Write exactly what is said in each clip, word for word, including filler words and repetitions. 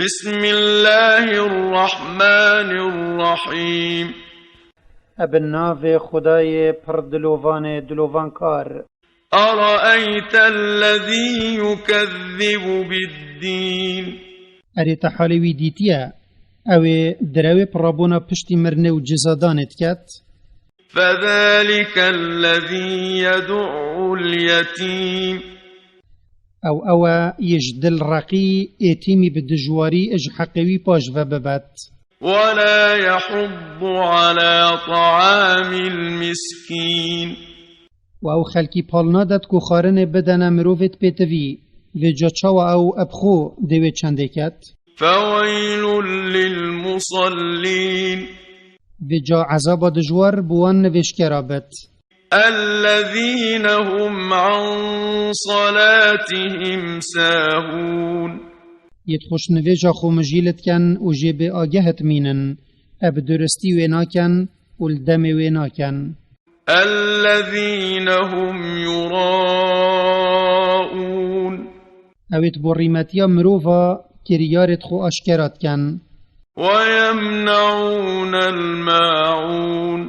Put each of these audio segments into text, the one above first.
بسم الله الرحمن الرحيم. Ebe navê Xwedayê pir dilovanê dilovankar. أرأيت الذي يكذب بالدين. Erê te halê wî dîtiye? Ew ê direwê pirabûna piştî mirinê û cizadanê diket? فذلك الذي يدع اليتيم. Ew ew e yê ji dil reqî êtîmî bi dijwarî ji heqê wî paş ve bibet. ولا يحض على طعام المسكين. Û ew xelkî pal nadet ku xwarinê bidene mirovê pêtivî, vêca çawa ew bi xwe dê wê çendê ket? فويل للمصلين. Vêca ezaba dijwar bi wan nivêjkera bet. الذين هم عن صلاتهم ساهون. Yê xwe ji nivêja xwe mijîl dikin û jê bê ageh dimînin, ev bi duristî wê nakin û li demê wê nakin. الذين هم يراءون. Ew ê di bo rîmetiya mirova kiryarê xwe aşkera dikin. ويمنعون الماعون.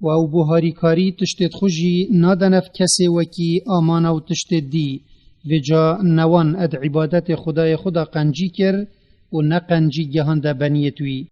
Û ew bo harîkarî tiştê xwe jî nadene kesê wekî amana û tiştê dî. Vêca ne wan ed îbadetê Xwedayê xwe da qencî kir û ne qencî gehande beniyêt wî.